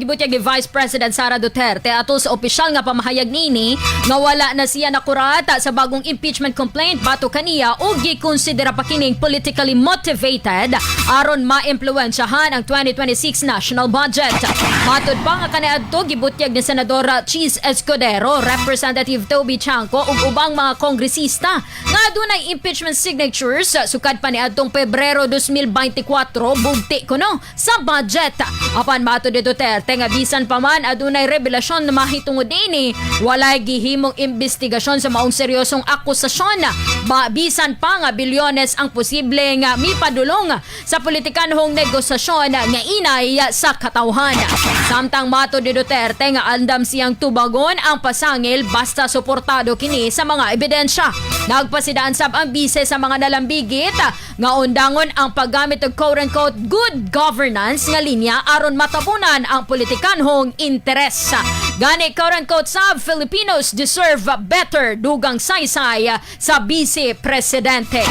Gibutyag ni Vice President Sara Duterte atol sa opisyal nga pamahayag nini nga wala na siya nakurata sa bagong impeachment complaint batok kaniya ug gikonsidera pa kining politically motivated aron maimpluwensyahan ang 2026 national budget. Matud pa nga kaniadto gibutyag ni Senador Chiz Escudero, Representative Toby Tiangco ug ubang mga kongresista nga adunay impeachment signatures sukad pa niadtong Pebrero 2024 bugti kuno sa budget. Apan matud ni Duterte nga bisan pa man adunay revelasyon na mahitungod ini, walay gihimong investigasyon sa maong seryosong akusasyon. Ba, bisan pa nga bilyones ang posible nga mipadulong sa politikanhong negosasyon nga inay sa katawhan. Samtang matud ni Duterte nga andam siyang tubagon ang pasangil basta suportado kini sa mga ebidensya. Nagpasidaan sab ang bise sa mga nalambigit nga undangon ang paggamit og quote-unquote good governance nga linya aron matabunan ang politikanhong interes. Gani, quote-unquote sab, "Filipinos deserve better," dugang saysay sa bise presidente.